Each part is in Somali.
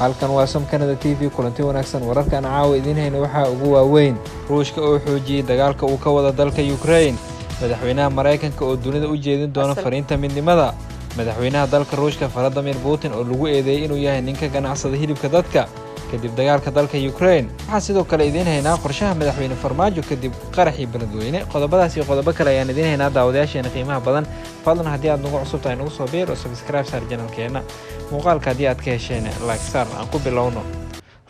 Halkan waa Som Canada TV. Kulanti wanaagsan. Wararkan caawa idiin hayna waxaa ugu waaweyn: Ruushka oo xoojiyey dagaalka uu ka wada dalka Ukraine, madaxweynaha Maraykanka oo dunida u jeedin doona fariinta midnimada, madaxweynaha dalka Ruushka Valadimir Putin oo lagu eedeeyey inuu yahay ninka ganacsada hilibka dadka kadib dagaalka dalka Ukraine. Waxaan sidoo kale idiin haynaa qorshaha madaxweyne Farmaajo kadib qaraxii Beledweyne. Qodobadaas iyo qodobo kale ayaan idiin haynaa, daawadayaasheena qiimaha badan. Fadlan, haddii aad nagu cusub tahay, nagu soo biir oo subscribe saar channelkeena. Muuqaalka haddii aad ka hesheen, like saar. Aan ku bilowno.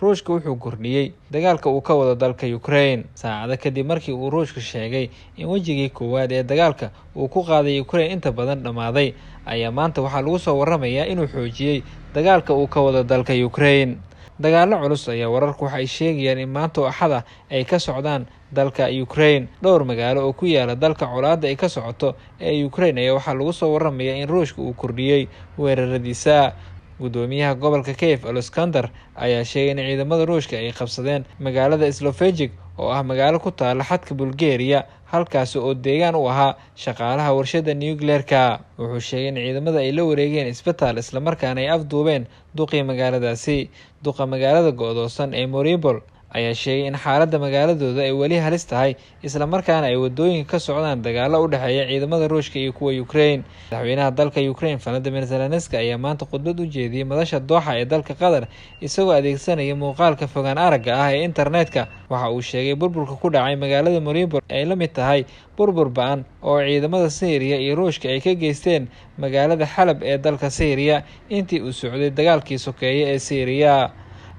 Ruushka wuxuu kordhiyey dagaalka uu ka wado dalka Ukraine saacado kadib markii uu Ruushku sheegay in wejigii koowaad ee dagaalka uu ku qaaday Ukraine inta badan dhammaaday, ayaa maanta waxaa lagu soo waramayaa inuu xoojiyey dagaalka uu ka wado dalka Ukraine. Dagaallo culus ayaa wararku waxa ay sheegayaan in maanta oo Axad ah ay ka socdaan dalka Ukraine. Dhowr magaalo oo ku yaala dalka colaadda ay ka socoto ee Ukraine ayaa waxaa lagu soo waramayaa in Ruushka uu kordhiyey weeraradiisa. Gudoomiyaha gobolka Kiev, Alexander, ayaa sheegay in ciidamada Ruushka ay qabsadeen magaalada Slovejik, oo ah magaalo ku taala xadka Bulgaria, halkaasi oo deegaan u ahaa shaqaalaha warshada nucleerka. Wuxuu sheegay in ciidamada ay la wareegeen isbitaal, islamarkaana ay afduubeen duqii magaaladaasi. Duqa magaalada go'doosan ee Mariupol ayaa sheegay in xaaladda magaaladooda ay weli halis tahay, islamarkaana ay wadooyinka ka socdaan dagaalo u dhexeeya ciidamada Ruushka iyo kuwa Ukraine. Madaxweynaha dalka Ukraine, Valadimir Zelenski, ayaa maanta khudbad u jeediyey madasha Dooxa ee dalka Qatar, isagoo adeegsanaya muuqaalka fogaan aragga ah ee internetka. Waxa uu sheegay burburka ku dhacay magaalada Mariupol ay la mid tahay burbur ba'an oo ciidamada Syriya iyo Ruushka ay ka geysteen magaalada Xalab ee dalka Syriya intii uu socday dagaalkii sokeeye ee Syriya.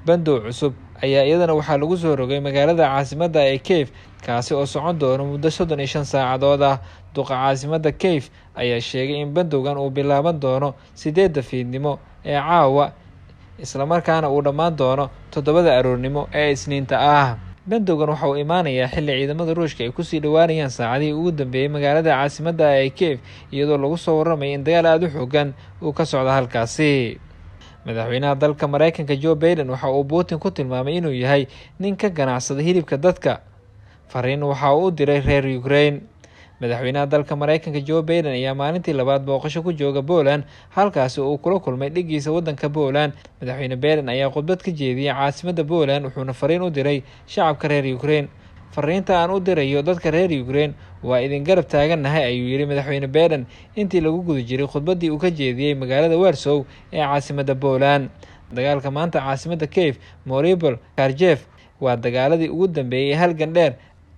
Bandow cusub ayaa iyadana waxaa lagu soo rogay magaalada caasimadda ee Kiev, kaasi oo socon doono muddo 35 saacadood ah. Duqa caasimadda Kiev ayaa sheegay in bandowgan uu bilaaban doono 8da fiidnimo ee caawa, islamarkaana uu dhammaan doono 7da aroornimo ee Isniinta ah. Bandowgan waxa uu imaanayaa xilli ciidamada Ruushka ay kusii dhowaanayaan saacadihii ugu dambeeyey magaalada caasimadda ee Kiev, iyadoo lagu soo warramaya in dagaal aada u xoogan uu ka socdo halkaasi. Madaxweynaha dalka Maraykanka, Joe Biden, waxa uu Putin ku tilmaamay inuu yahay nin ka ganacsada hilibka dadka. Fariin waxa uu u diray reer Ukraine. Madaxweynaha dalka Maraykanka, Joe Biden, ayaa maalintii labaad booqasho ku jooga Poland, halkaasi uu kula kulmay dhigiisa wadanka Poland. Madaxweyne Biden ayaa khudbad ka jeediyey caasimadda Poland, wuxuuna fariin u diray shacabka reer Ukraine. "Fariinta aan u dirayo dadka reer Ukraine waa idin garab taagannahay," ayuu yidhi madaxweyne Biden intii lagu guda jiray khudbaddii uu ka jeediyey magaalada Warsow ee caasimadda Poland. "Dagaalka maanta caasimadda Kiev, Mariupol, Kharkiv waa dagaaladii ugu dambeeyey ee halgan dheer,"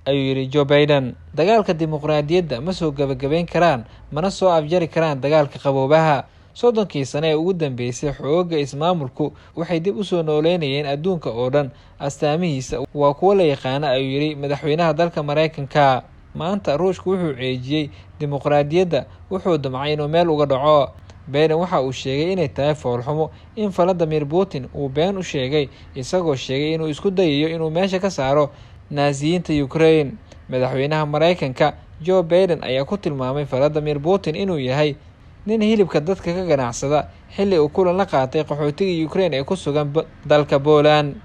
ayuu yidhi Joe Biden. "Dagaalka dimuqraadiyadda ma soo gabagabeyn karaan, mana soo afjari karaan dagaalka qaboobaha. 30kii sane ee ugu dambeysay, xoogga ismaamulku waxay dib usoo nooleynayeen adduunka oo dhan. Astaamihiisa waa kuwo la yaqaana," ayuu yidhi madaxweynaha dalka Maraykanka. "Maanta Ruushku wuxuu ceejiyey dimuqraadiyadda, wuxuu damcay inuu meel uga dhaco." Biden waxa uu sheegay inay tahay foolxumo in Valadimir Putin uu been u sheegay, isagoo sheegay inuu isku dayayo inuu meesha ka saaro Naasiyiinta Ukraine. Madaxweynaha Maraykanka, Joe Biden, ayaa ku tilmaamay Valadimir Putin inuu yahay nin hilibka dadka ka ganacsada, xilli uu kulan la qaatay qaxootiga Ukraine ee ku sugan dalka Poland.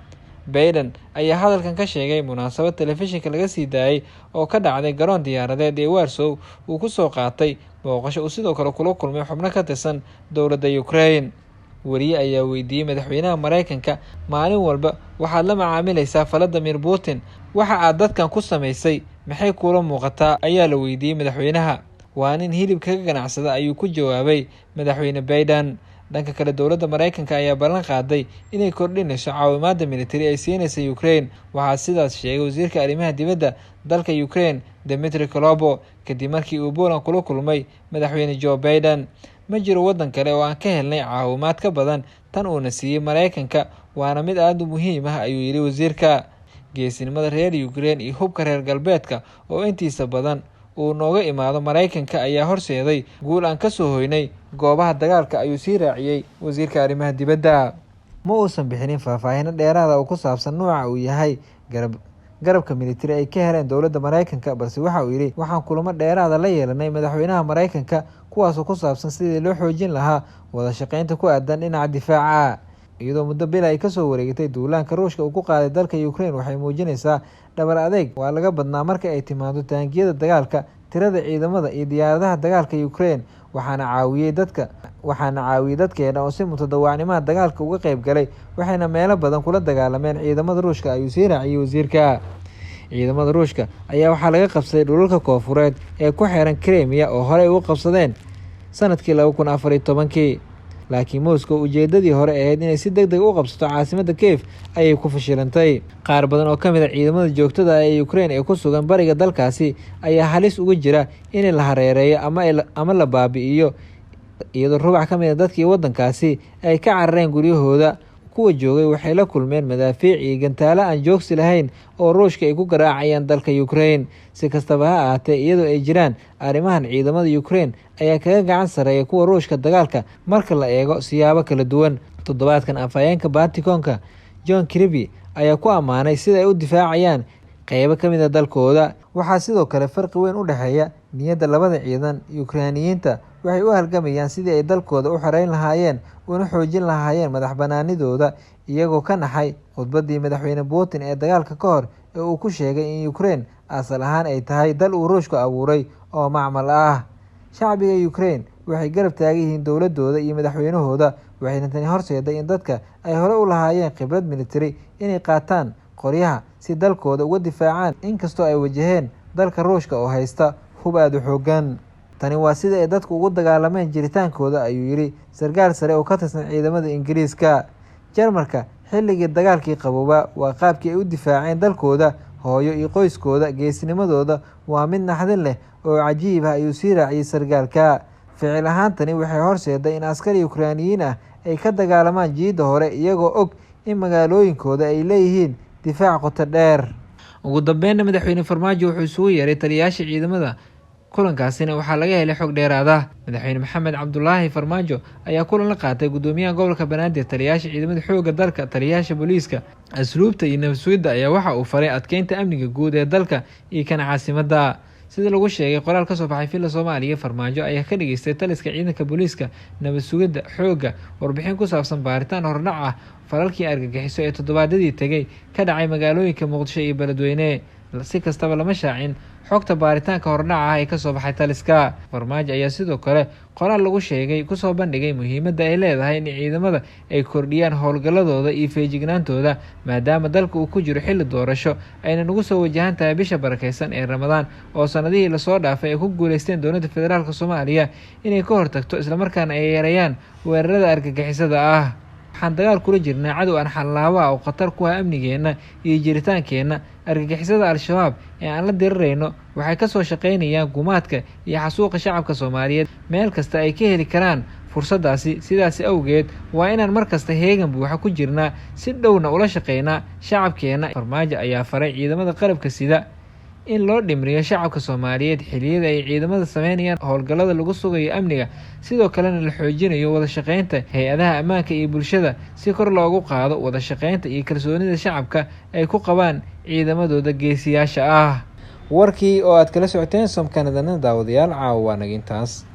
Biden ayaa hadalkan ka sheegay munaasabad telefishinka laga sii daayay oo ka dhacday garoon diyaaradeed ee Warsow uu ku soo qaatay booqasho uu sidoo kale kula kulmay xubno ka tirsan dowladda Ukraine. Weriye ayaa weydiiyey madaxweynaha Maraykanka: "Maalin walba waxaad la macaamilaysaa Valadimir Putin, waxa aad dadkan ku samaysay maxay kuula muuqataa?" ayaa la weydiiyey madaxweynaha. "Waa nin hilibka ka ganacsada," ayuu ku jawaabay madaxweyne Biden. Dhanka kale, dowladda Maraykanka ayaa ballan qaaday inay kordhinayso caawimaadda militari ay siinaysa Ukraine. Waxaa sidaas sheegay wasiirka arrimaha dibadda dalka Ukraine, Dmitry Kuleba, kadib markii uu Poland kula kulmay madaxweyne Joe Biden. "Ma jiro waddan kale oo aan ka helnay caawimaad ka badan tan uuna siiyey Maraykanka, waana mid aada u muhiim ah," ayuu yidhi wasiirka. "Geesinimada reer Ukraine iyo hubka reer galbeedka oo intiisa badan uu nooga imaado Maraykanka ayaa horseeday guul aan kasoo hoynay goobaha dagaalka," ayuu sii raaciyey wasiirka arrimaha dibadda. Ma uusan bixinin faahfaahino dheeraada oo ku saabsan nuuca uu yahay garabka militari ay ka heleen dowladda Maraykanka, balse waxa uu yidhi: "Waxaan kulamo dheeraada la yeelanay madaxweynaha Maraykanka, kuwaasoo ku saabsan sidii loo xoojin lahaa wada shaqeynta ku aadan dhinaca difaaca." Iyadoo muddo bil ay kasoo wareegatay duulaanka Ruushka uu ku qaaday dalka Ukraine, waxay muujinaysaa dhabar adeyg waa laga badnaa marka ay timaado taangiyada dagaalka, tirada ciidamada iyo diyaaradaha dagaalka Ukraine. Waxaana caawiyay dadkeena oo si mutadawacnimo dagaalka uga qayb galay, waxayna meelo badan kula dagaalameen ciidamada Ruushka, ayuu sii raaciyay wasiirka. Ciidamada Ruushka ayaa waxaa laga qabsaday dhulalka koonfureed ee ku xeeran Crimea oo horey uga qabsadeen sanadkii 2014-kii. Laakiin Moscow ujeedadii hore ahayd inay si degdeg u qabsato caasimadda Kiev ayay ku fashilantay. Qaar badan oo ka mid ah ciidamada joogtada ah ee Ukraine ee ku sugan bariga dalkaasi ayaa halis ugu jira in la hareereeyo ama la baabi'iyo, iyadoo rubac ka mid ah dadkii waddankaasi ay ka carareen guryahooda. Kuwa joogay waxay la kulmeen madaafiic iyo gantaalo aan joogsi lahayn oo Ruushka ay ku garaacayaan dalka Ukraine. Si kastaba ha ahaatee, iyadoo ay jiraan arrimahan, ciidamada Ukraine ayaa kaga gacan sareeya kuwa Ruushka dagaalka marka la eego siyaabo kala duwan. Toddobaadkan, afhayeenka Pentagon-ka John Kirby ayaa ku ammaanay sida ay u difaacayaan qeybo ka mid ah dalkooda. Waxaa sidoo kale farqi weyn u dhexeeya niyadda labada ciidan. Ukrainiyiinta waxay u halgamayaan sidii ay dalkooda u xoreyn lahaayeen una xoojin lahaayeen madax-bannaanidooda, iyagoo ka naxay khudbaddii madaxweyne Putin ee dagaalka ka hor ee uu ku sheegay in Ukraine asal ahaan ay tahay dal uu Ruushku abuuray oo macmal ah. Shacbiga Ukraine waxay garab taagan yihiin dowladooda iyo madaxweynahooda, waxayna tani horseeday in dadka ay hore u lahaayeen khibrad militari inay qaataan qoryaha si dalkooda uga difaacaan, inkastoo ay wajaheen dalka Ruushka oo haysta hub aad u xooggan. Tani waa sida ay dadku ugu dagaalameen jiritaankooda, ayuu yidhi sarkaal sare oo ka tirsan ciidamada Ingiriiska. Jarmalka xilligii dagaalkii qabooba waa qaabkii ay u difaaceen dalkooda hooyo iyo qoyskooda. Geesinimadooda waa mid naxdin leh oo cajiib ah, ayuu sii raaciyay sarkaalka. Ficil ahaan tani waxay horseeday in askari Ukrainiyiin ah ay ka dagaalamaan jiidda hore, iyagoo og in magaalooyinkooda ay leeyihiin difaac qoto dheer. Ugu dambeynna, madaxweyne Farmaajo wuxuu isugu yeeray taliyayaasha ciidamada, kulankaasina waxaa laga helay xog dheeraad ah. Madaxweyne Maxamed Cabdulaahi Farmaajo ayaa kulan la qaatay gudoomiyaha gobolka Banaadir, taliyayaasha ciidamada xoogga dalka, taliyayaasha booliiska, asluubta iyo nabad-sugidda ayaa waxa uu faray adkeynta amniga guud ee dalka iyo kan caasimadda. Sida lagu sheegay qoraal kasoo baxay Villa Soomaaliya, Farmaajo ayaa ka dhageystay taliska ciidanka booliiska, nabad-sugidda, xoogga warbixin ku saabsan baaritaan hordhac ah falalkii argagixiso ee toddobaadyadii tegay ka dhacay magaalooyinka Muqdisho iyo Beledweyne. Si kastaba, lama shaacin xogta baaritaanka hordhaca ah ee kasoo baxay taliska. Farmaajo ayaa sidoo kale qoraal lagu sheegay kusoo bandhigay muhiimadda ay leedahay in ciidamada ay kordhiyaan howlgalladooda iyo feejignaantooda, maadaama dalka uu ku jiro xilli doorasho ayna nagu soo wajahan tahay bisha barakeysan ee Ramadaan, oo sanadihii lasoo dhaafay ay ku guuleysteen dowladda federaalk Soomaaliya inay ka hortagto islamarkaana ay yareeyaan weerarada argagixisada ah. Waxaan dagaal kula jirnaa cadow aan xallaabo ah oo khatar ku ah amnigeenna iyo jiritaankeenna. Argagixisada Al-Shabaab ee aan la dirirayno waxay kasoo shaqaynayaan gumaadka iyo xasuuqa shacabka Soomaaliyeed meel kasta ay ka heli karaan fursaddaasi. Sidaasi awgeed waa inaan mar kasta heegan buuxa ku jirnaa, si dhowna ula shaqeynaa shacabkeenna. Farmaajo ayaa faray ciidamada qalabka sida in loo dhimriyo shacabka Soomaaliyeed xilliyada ay ciidamada sameynayaan howlgallada lagu sugayo amniga, sidoo kalena la xoojinayo wada shaqeynta hay-adaha ammaanka iyo bulshada si kor loogu qaado wada shaqeynta iyo kalsoonida shacabka ay ku qabaan ciidamadooda geesiyaasha ah. Warkii oo aad kala socoteen Som Kanadana, daawadayaal, caawa waa naga intaas.